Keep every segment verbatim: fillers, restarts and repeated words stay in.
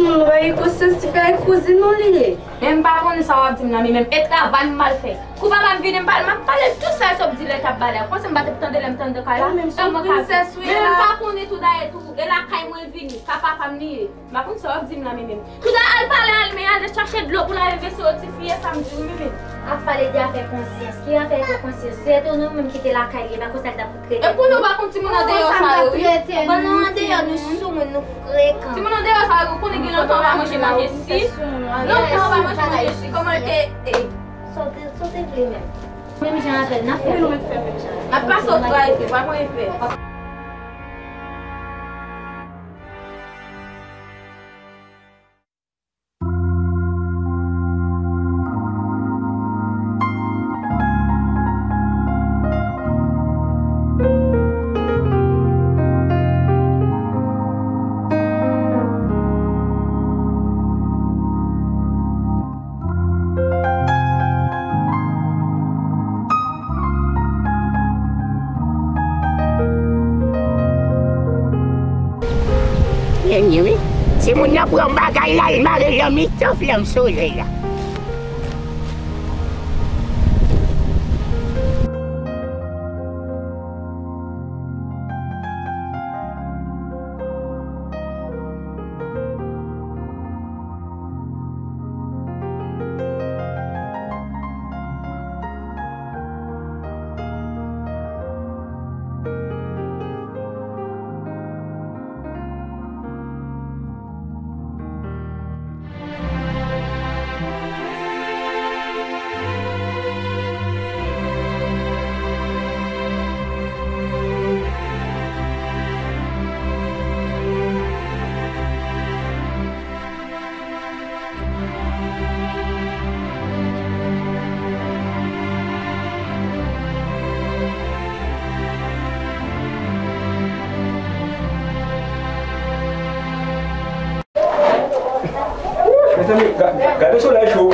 Ou pa gen konsyans, ti fè kouzin ou li ye. Men m pa konn sa w ap di m nan, men menm e travay m mal fè. Kou papa m vini, m pale, m ap pale tout sa Esop di lè l t ap ba lè. Ou panse m pa t ap tande lè m t anndan kay la? Ou menm se yon prinsès ou ye la. Men m pa konnen tou dayè tou, e lakay mwen vini, ka papa m li ye. M pa konn sa w ap di m la, men menm. Tou dayè al pale al, men al chache dlo pou lave vese yo, ti fi, e sa m di w, men menm. Ap pale de afè konsyans. Ki afè de konsyans? Se tou nou menm ki te lakay li, e pa konsa l t ap trete nou. E konnen w pa konn timoun andeyò sa yo, wi. Bon, nou andeyò, nou soumoun, nou frekan. Timoun andeyò sa yo, konnen gen lontan w pa manje manje si. Lontan w pa manje manje si, kòman l te, e. Sa w te, sa w te vle menm? Menm jan avè l, n ap fè. Wi, nou mèt fè menm jan. N ap pase w travay tou, pa pran pè. Byen di wi. Timoun nan pran bagay la, l mare l nan mitan flanm solèy la. Mezanmi, ga-, ga-, gade solèy cho.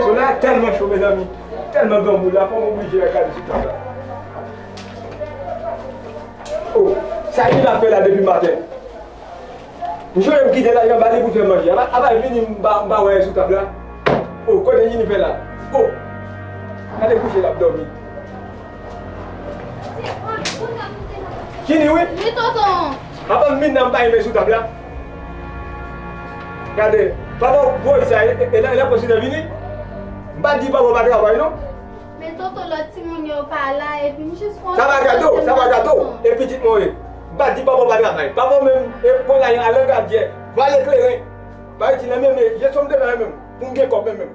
Solèy a tèlman cho, mezanmi. Tèlman granmoun la, fò m oblije al gade sou tab la. Oh, sa Jini ap fè la depi maten? M sonje m kite lajan ba li pou fè manje. Apa, apa l vini, m pa, m pa wè l sou tab la. Oh, kote Jini fè la? Oh, gade kouche l ap dòmi. Jini, wi. Wi, tonton. Apa m vin nan m pa gen men sou tab la? Gade, papa w voye sa, e, e, e lè, e lè pwofesè vini, m pa di papa w pa travay, non. Men tonton, lòt timoun yo pa la, epi m jis kontan. Sa pa gado, sa pa gado. E pitit mwen ye. M pa di papa w pa travay. Papa w menm, e pran lajan al nan gadyè, vale kleren. Bay ti nan men, men, jesyon m te fè menm, pou m gen kòb menm, menm.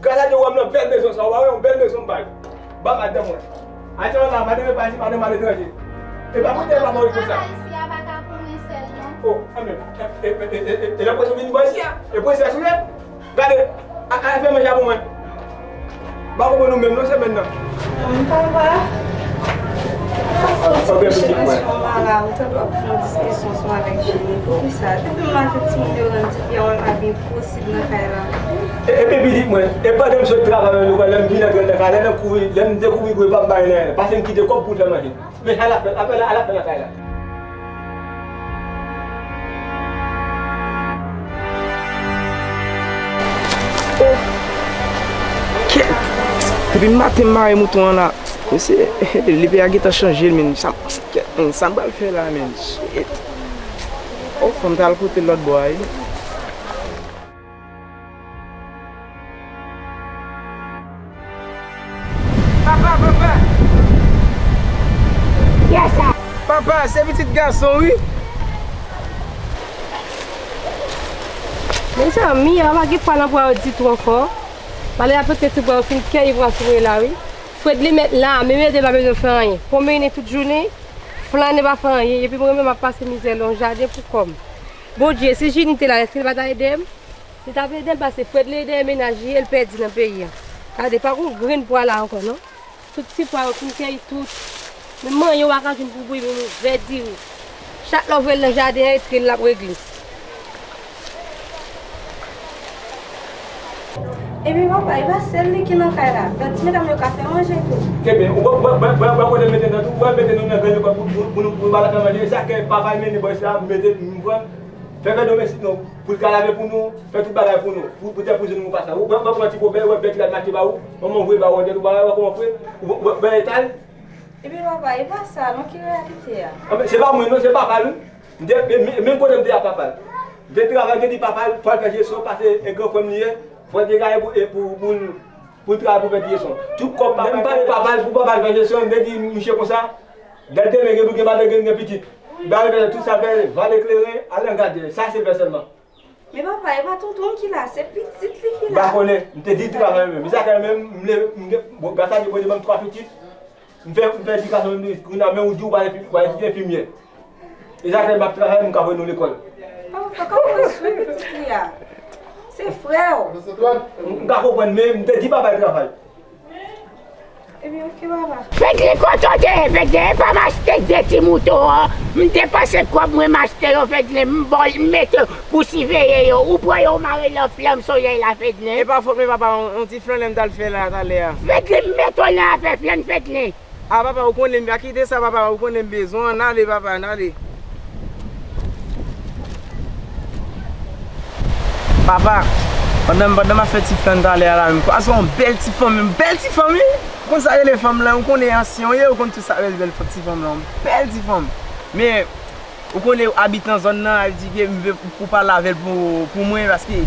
Gras a Dye, w wè m nan bèl mezon sa, w pa wè yon bèl mezon m bay. Ba madanm mwen. Atè la, madanm epa isit, madanm aletranje. E pa pou tèl papa w konsa. Papa isi a pa ka pou mwen sèl, non. Oh, anmè. E, e, e, e, e, e lè pwofesè vin bò isi a, e pwofesè sou lè. Gade, a, a, fè manje a pou mwen. M pa konprann ou menm non semèn nan. Papa, sa fè yon ti jesyon m la, ou tande w ap fè yon diskisyon sou avèk Jini. Poukisa? Depi maten timoun yo rann ti fi a, mwen pa gen posib nan kay la. E, epi pitit mwen, e pandan m sot travay an, lè m vin antre nan kay la, lè m kouvri, lè m dekouvri gwo pa m pa gen anyen, paske m kite kòb pou l fè manje. Men al ap fè, al ap fè, al ap fè nan kay la. Oh. Kèt. Depi maten m mare mouton an la. Mesye, live a gentan chanje l, men sa, kèt, men sa m pral fè la, men. Shit. Oh, fò m t al kote lòt bò a, wi. Papa, papa! Papa, se pitit gason, wi. Mezanmi, papa gen pwa nan bra yo ditou ankò. Pale a pete ti bra yo fin kèyi bra sou mwen la, wi. Fredly mèt la, menm ede pa bezwen fè anyen. Pwomennen tout jounen, flannen pa fè anyen. Epi mwen menm m ap pase mizè nan jaden pou kò m. Bondye, si Jini te la, èske l pa ta ede m? Li t ap ede l pase Fredly ede mennaj li e l pèdi nan peyi a. Gade, pa gon grenn pwa la ankò non. Tout ti pwa yo fin kèyi tout. Menm manyen w pa ka jwenn pou bouyi, menm vè diri. Chak lè w voye l nan jaden an, e tril l ap regle. Epi papa, e pa sèl li ki nan kay la. Lòt ti medam yo ka fè manje tou. Ebyen, ou wè, wè, wè, wè, wè kote l mete nou tou, wè l mete nou nan grenn lekòl pou, pou, pou nou, pou nou pa ta fè manje. E sa ke papa l mennen bò sa, mete, m pran. Fè, fè domestik nou, pou l ka lave pou nou, fè tout bagay pou nou, pou, poutèt pou nou pa sa. Ou wè, wè kòman ti bò bèl, wè bèl ti rad mache ba ou, manman voye ba ou, ou wè, wè kòman fre, ou wè, wè eta l. Epi papa, e pa sa non, ki reyalite a? Anben, se pa mwen non, se papa l wi. M te, men, men, menm kote m te a papa l. M te travay, m te di papa l, fò l fè jesyon, paske e gran frè m li ye, fò l te gaye pou, e pou, pou l, pou l travay pou fè ti jesyon. Tout kòb, lè m pale papa l, pou papa l fè jesyon, m te di misye konsa, dèl demen gen pou gen madanm, gen, gen pitit. Ba l fè tout sa fè, vale kleren, al nan gadyè. Sa se fè sèlman. Men papa, e pa tonton ki la, se pitit li ki la. M pa konnen, m te di travay menm. Misye a menm, m le, m gen, bon, gras a Dye, Bondye ban m twa pitit. M fè, m fè edikasyon, m di, kounye a, men ou di ou pral, pral etidye enfimyè. E sa fè m ap travay, m ka voye nou lekòl. Papa, fò w konprann sou pitit li a. Se frè w. M, m ka konprann, men m te di papa l travay. Ebyen, oke, papa. Fedlin, kote w te ye, Fedlin? E pa m achte de ti mouton an? M te panse kòb mwen m achte yo, Fedlin, m ba w, m mete w pou siveye yo. Ou pran yo, w mare nan flanm solèy la, Fedlin. E pa fòt mwen, papa, yon, yon ti flann m t al fè la talè a. Fedlin, m mete w nan afè flann, Fedlin. A, papa, ou konnen m pa kite sa, papa, ou konnen m bezwen w, ann ale, papa, ann ale. Papa, pandan, pandan m ap fè ti flann talè a la menm, kwa se yon bèl ti fanm, yon bèl ti fanm, wi. Ou konn sa rele fanm lan, ou konnen ansyen w ye, ou konn tout sa rele bèl ti fanm lan, yon bèl ti fanm. Men, ou konnen w abite nan zòn nan, a di ke m vle pou, pou pale avè l pou, pou mwen, paske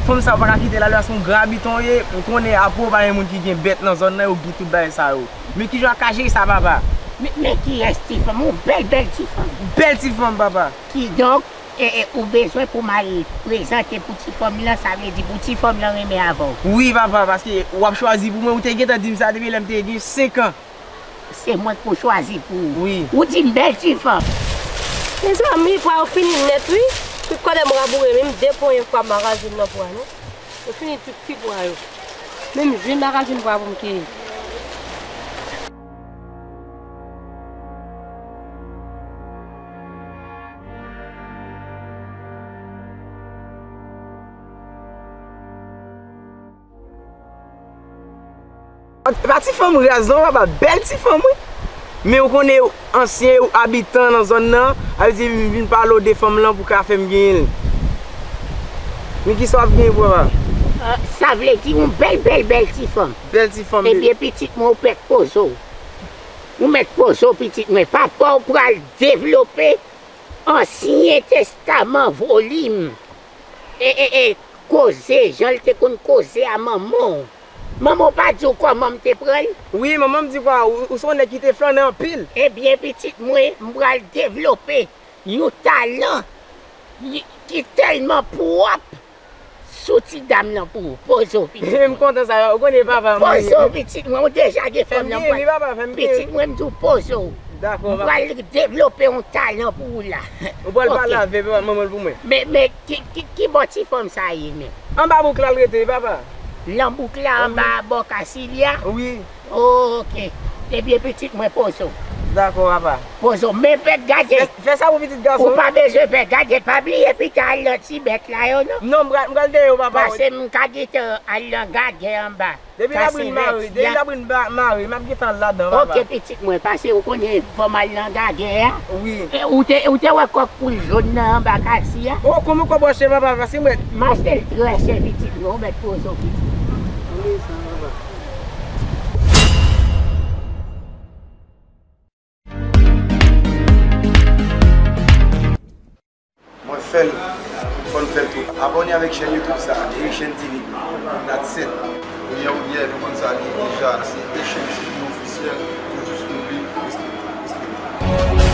fanm sa ou pa ka kite l ale, paske yon gran abitan w ye, ou konnen apre w pa gen moun ki gen bèt nan zòn nan, yo gen tout bagay sa yo. Men kijan w ka jere sa, papa? Men, men kiyès ti fanm? Yon bèl, bèl ti fanm. Bèl ti fanm, papa. Kidonk, e, e, ou bezwen pou m al prezante pou ti fanm lan, sa vle di pou ti fanm lan renmen avè w. Wi, papa, paske w ap chwazi pou mwen, ou te gentan di m sa depi lè m te gen senk an. Se mwen k pou chwazi pou ou. Wi. Ou di m bèl ti fanm. Mezanmi, pwa yo fini nèt, wi. Tout kòlè m raboure, menm de ponyen pwa m pa ka jwenn nan pwa, non. Yo fini tout ti pwa yo. Menm jwenn m pa ka jwenn pwa pou m keyi. E pa ti fanm raz non, papa, bèl ti fanm, wi. Men ou konnen, ansyen abitan nan zòn nan, a di m vin pale w de fanm lan pou ka fè m genyen l. Men kisa w ap genyen pou papa? Ah, sa vle di yon bèl, bèl, bèl ti fanm. Bèl ti fanm. Ebyen, pitit mwen, ou mèt poze w. Ou mèt poze w, pitit mwen. Papa w pral devlope Ansyen Testaman volim. E, e, e, koze, jan l te konn koze a manman w. Manman w pa di w kòman m te pran l? Wi, manman m di kwa, ou, ou se yon nèg ki te flannen anpil. Ebyen, pitit mwen, m pral devlope yon talan ki tèlman pwòp sou ti dam nan pou ou. Poze w, pitit mwen. M kontan sa, ou konnen papa m. Poze w, pitit mwen, ou deja gen fanm nan pwen. Pitit mwen, m di w poze w. Dakò, papa. M pral devlope yon talan pou ou la. Ou pral pale avè manman l pou mwen. Men, men, ki, ki, ki bò ti fanm sa ye menm? Anba bouk la l rete, papa. Nan bouk la, anba bò Kasilya? Wi. Oke. Ebyen, pitit mwen, poze w. Dakò, papa. Poze w. Men pè, gade. Fè, fè sa pou pitit gason. Ou pa bezwen pè, gade. Pa bliye pita al nan ti bèt la yo, non. Non, m pral, m pral dèyè w, papa. Pase m ka gentan al nan gagè anba. Depi labrin mare, depi labrin mare, m ap gentan al ladan, papa. Oke, pitit mwen, pase ou konnen fò m al nan gagè a. Wi. E ou te, ou te wè kòk poul jòn nan anba kalsi a? O, kòman w ka branche, papa, pase mwen. M achte l trè chè, pitit mwen, ou mèt poze w, pitit. Wi, sa va. Mwen fè l, fò n fè l tou. Abòne avèk chèn YouTube sa, Haitian T V. That's it. Ebyen, ebyen, nou konn sa, li deja, se Haitian T V ofisyèl, toujou swiv li, respekte, respekte.